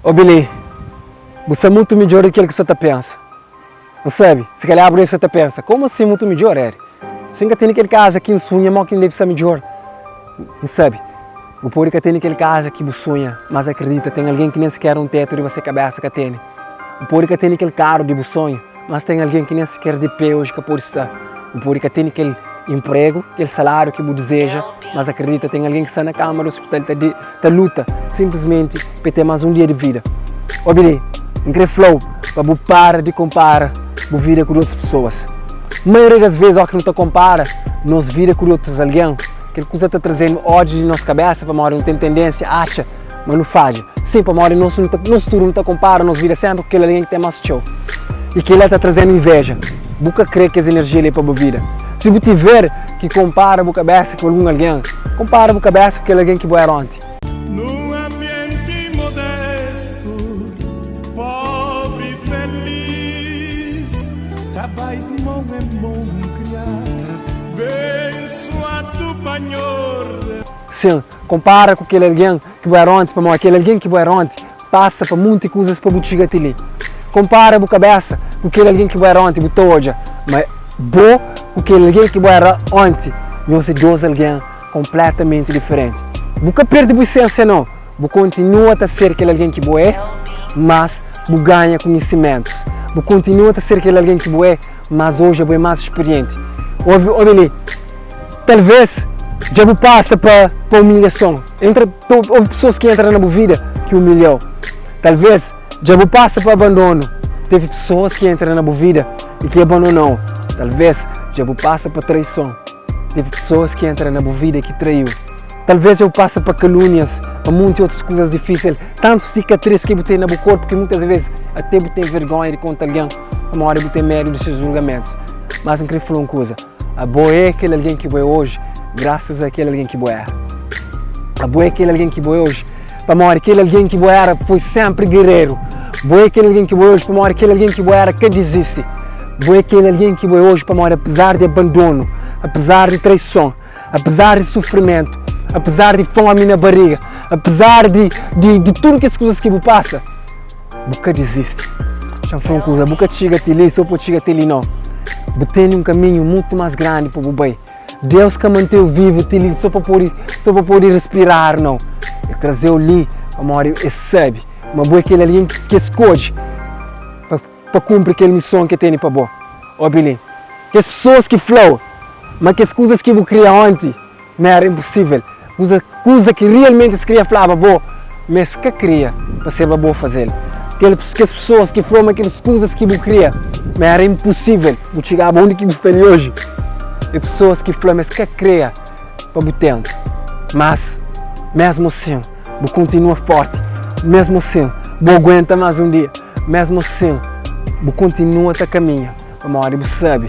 Obi li, bu sta mutu midjór di kel ki bu sta ta pensa. N sabe, si kalhar bu debe sta ta pensa, Komu asin mutu midjór, Eri? Si N ka tene kel kaza ki N sunha, modi ki N debe sta midjór? N sabe, bu pode ka tene kel kaza ki bu sunha, mas akridita, ten algen ki nen siker un tetu riba se kabésa ka tene. Bu pode ka tene kel karu di bu sonhu, mas ten algen ki nen siker di pé oji ka pode sta. Bu pode ka tene kel inpregu, kel saláriu ki bu dizeja, mas akridita, ten algen ki sta na kama di ospital ta ta luta sinplismenti pa el ten más un dia di vida. Obi li, N krê fla-u pa bu para di konpara bu vida ku di otus pesoas. Maioria di es ves óras ki nu ta konpara nos vida ku di otus algen, kel kuza ta traze-nu ódiu di nos kabésa pamodi nu ten tendénsia atxa ma nu fadja. Sin, pamodi nos nos tudu nu ta konpara nos vida sénpri ku kel algen ki ten más txeu. I kel-la ta traze-nu invéja. Bu ka krê kes inerjia li pa bu vida. Si bu tiver ki konpara bu kabésa ku algun algen, konpara bu kabésa ku kel algen ki bu éra onti. Num ambienti modestu, pobri feliz, ta bai di mon en mon kriá, bensuadu pa Nhordes. Sin, konpara ku kel algen ki bu éra onti, pamodi kel algen ki bu éra onti pasa pa monti kuzas pa bu txiga ti li. Konpara bu kabésa ku kel algen ki bu éra onti, bu ta odja ma bo ku kel algen ki bu éra onti nhos é dôs algen konpletamenti diferenti. Bu ka perde bu isénsia nau, bu kontinua ta ser kel algen ki bu é, mas bu ganha konhisimentus. Bu kontinua ta ser kel algen ki bu é, mas oji abo é más spirienti. Obi, obi li, talvês dja bu pasa pa pa umilhason. Entra, houve pessoas ki entra na bu vida ki umilhau. Talvês dja bu pasa pa abandonu. Teve pessoas ki entra na bu vida i ki abandonau. Talvês dja bu pasa pa traison. Teve pessoas ki entra na bu vida ki traiu. Talvês dja bu pasa pa kalúnias, pa monti otus kuzas difísil, tantu sikatris ki bu ten na bu korpu ki muitas vezes até bu ten vergonha di konta algen pamodi bu ten medu di ses julgamentus. Mas N krê fla un kuza, abo é kel algen ki bo é oji grasas a kel algen ki bo éra. Abo é kel algen ki bo é oji pamodi kel algen ki bo éra foi sénpri gereru. Bo é kel algen ki bo é oji pamodi kel algen ki bo éra ka dizisti. Bo é kel algen ki bo é oji pamodi apezar di abandonu, apezar di traison, apezar di sufrimentu, apezar di fómi na bariga, apezar di, di, di tudu kes kuzas ki bu pasa, bu ka dizisti. Xa-m fla un kuza, bu ka txiga ti li so pa txiga ti li, nau. Bu tene un kaminhu mutu más grandi pa bu bai. Deus ka mantê-u vivu ti li so pa pode, so pa pode respirar, nau. El traze-u li pamodi el sabe ma bu é kel algen ki el skodje pa pa kunpri kel mison ki el tene pa bo. Obi li, kes pesoas ki fla-u ma kes kuzas ki bu kria onti ma éra inposível, kuza kuza ki rialmenti es kria flaba bo ma es ka kria pa sérba bo faze-l. Kel kes pesoas ki fla-u ma kes kuzas ki bu kria ma éra inposível bu txigaba undi ki bu sta li oji, é pesoas ki fla ma es ka kria pa bu tenta. Mas, mésmu asin, bu kontinua fórti, mésmu asin, bu aguenta más un dia. Mésmu asin, bu kontinua ta kaminha pamodi bu sabe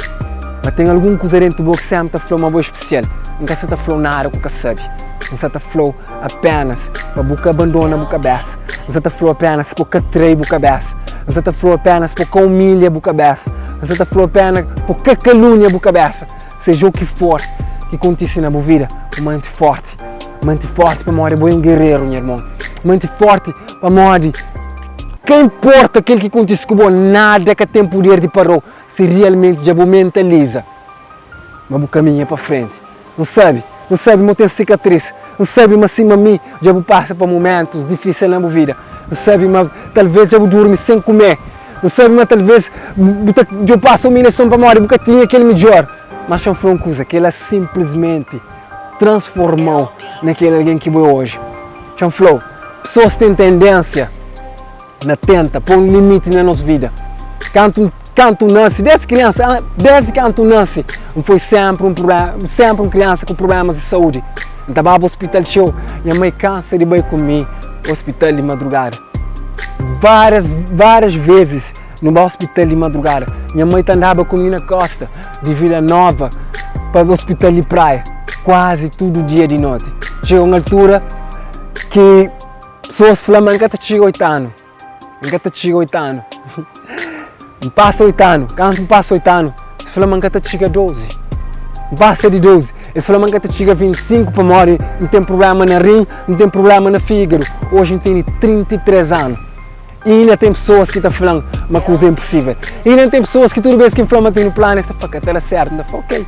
ma ten algun kuza déntu bo ki sénpri ta fla-u ma bo é spesial. N ka sta ta fla-u nada ku ka sabe. N sta ta fla-u apénas pa bu ka abandona bu kabésa. N sta ta fla-u apénas pa bu ka trai bu kabésa. N sta ta fla-u apénas pa bu ka umilha bu kabésa. N sta ta fla-u apénas pa bu ka kalúnia bu kabésa. Seja u ki for ki kontise na bu vida, bu mante fórti. Mante fórti pamodi bo é un gereru, nha irmon. Mante fórti pamodi ka inporta kel ki kontise ku bo, nada ka ten puder di para-u si rialmenti dja bu mentaliza ma bu kaminha pa frenti. N sabe, N sabe ma bu ten sikatris. N sabe ma sima mi dja bu pasa pa mumentus difísil na bu vida. N sabe ma talvês dja bu durmi sen kume. N sabe ma talvês bu ta dja bu pasa umilhason pamodi bu ka tinha kel midjór. Má xa-m fla un kuza, kel-la sinplismenti transforma-u na kel algen ki bu é oji. Xa-m fla-u, pesoas ten tendénsia na tenta pô un limiti na nos vida. Kantu kantu N nase, désdi kriansa, désdi kantu N nase, N foi sénpri un prubléma, sénpri un kriansa ku prublémas di saúdi. N ta baba ospital txeu, nha mai kansa di bai ku mi ospital di madrugada. Várias, várias vezis nu ba ospital di madrugada. Nha mai ta andaba ku mi na kosta di Vila Nova pa ospital di Praia kuazi tudu dia di noti. Txega un altura ki pesoas fla ma N ka ta txiga 8 anu, N ka ta txiga 8 anu. N pasa 8 anu, kantu N pasa 8 anu, es fla ma N ka ta txiga 12. N pasa di 12, es fla ma N ka ta txiga 25 pamodi N ten prubléma na rin, N ten prubléma na fígadu. Oji N tene 33 anu. Inda ten pesoas ki ta fla-m ma kuza é inposível. Inda ten pesoas ki tudu bês ki N fla ma tene planu es ta fla ka ta da sértu. N ta fla ok.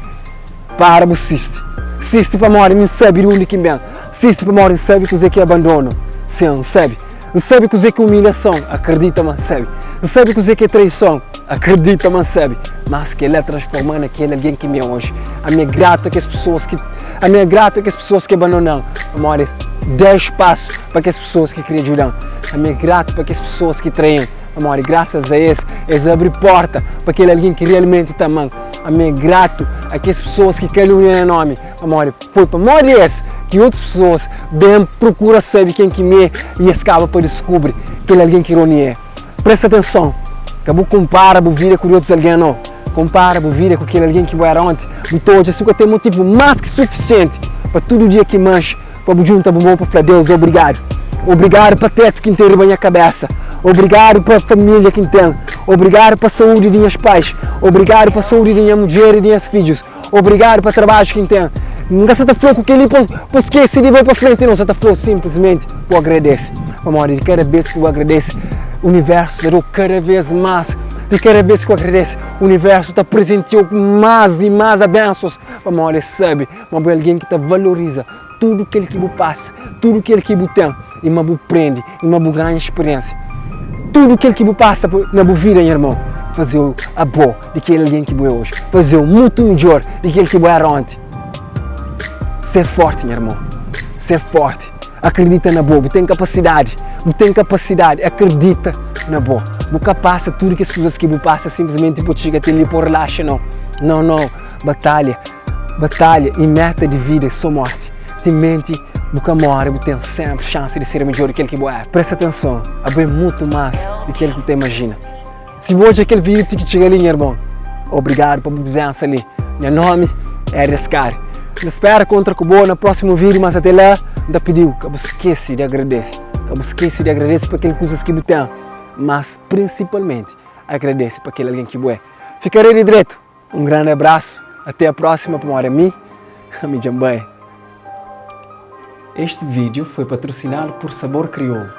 Para bu sisti. Sisti pamodi mi N sabe di undi ki N ben. Sisti pamodi N sabe kuzê ki é abandonu. Sin, N sabe. N sabe kuzê ki é umilhason. Akredita ma N sabe. N sabe kuzê ki é traison. Akredita ma N sabe. Mas kel-la transforma-m na kel algen ki mi é oji. Ami é gratu a kes pesoas ki Ami é gratu a kes pesoas ki abandona-m pamodi es da spasu pa kes pesoas ki kria djuda-m. Ami é gratu pa kes pesoas ki trai-m pamodi grasas a es, es abri porta pa kel algen ki realmenti ta ama-m. Ami é gratu a kes pesoas ki kalúnia nha nómi pamodi foi pamodi es ki otus pesoas ben prokura sabe ken ki mi é i es kaba pa diskubri kel algen ki Rony é. Presta atenson, ka bu konpara bu vida ku di otus algen nau. Konpara bu vida ku kel algen ki bu éra onti. Bu ta odja si bu ka ten motivu más ki sufisienti pa tudu dia ki manxe pa bu djunta bu mô pa fla Deus obrigadu. Obrigadu pa tetu ki N ten riba nha kabésa. Obrigadu pa família ki N ten. Obrigadu pa saúdi di nhas pais. Obrigadu pa saúdi di nha mudjer i di nhas fidjus. Obrigadu pa trabadju ki N ten. N ka sa ta fla-u ku kel-li pa bu skese di bai pa frenti, nau. N sa ta fla-u sinplismenti pa bu agradese. Pamodi di kada bês ki bu agradese, universu ta da-u kada bês más. Di kada bês ki bu agradese, universu ta prezentia-u ku más i más abénsuas. Pamodi es sabe ma bu é algen ki ta valoriza tudu kel ki bu pasa, tudu kel ki bu ten i ma bu prende i ma bu ganha spiriénsia. Tudu kel ki bu pasa na bu vida, nha irmon, faze-u abo di kel algen ki bu é oji, faze-u mutu midjór di kel ki bu éra onti. Ser fórti, nha irmon, ser fórti. Akredita na bo, bu ten kapasidadi, bu ten kapasidadi, akredita na bo. Bu ka pasa tudu kes kuzas ki bu pasa sinplismenti pa txiga te li pa relaxa, nau. Nau, nau, batalha. Batalha i meta di vida é so morti. Timenti bu ka more, bu ten senpri xansi di ser midjor di kel ki bu era. Presta atenson, abo é mutu más di kel ki bu ta imajina. Si bu odja kel vídiu ti ki txiga li, nha irmon, obrigadu pa bu prizensa li. Nha nomi é Arias Kari. N ta spera kontra ku bo na prósimu vídiu, mas ate la, N ta pidi-u ka bu skese di agradese. Ka bu skese di agradese pa kel kuzas ki bu ten, mas prinsipalmenti agradese pa kel algen ki bu é. Fika rei di dretu! Um grande abraço, até a próxima pamodi ami, ami dja N bai. Este vídeo foi patrocinado por Sabor Crioulo,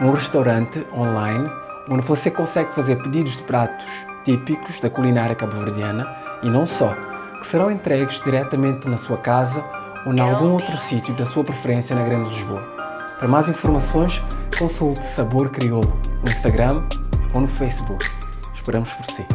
um restaurante online onde você consegue fazer pedidos de pratos típicos da culinária cabo-verdiana e não só, que serão entregues diretamente na sua casa ou em algum outro sítio da sua preferência na Grande Lisboa. Para mais informações, consulte Sabor Crioulo no Instagram ou no Facebook. Esperamos por si.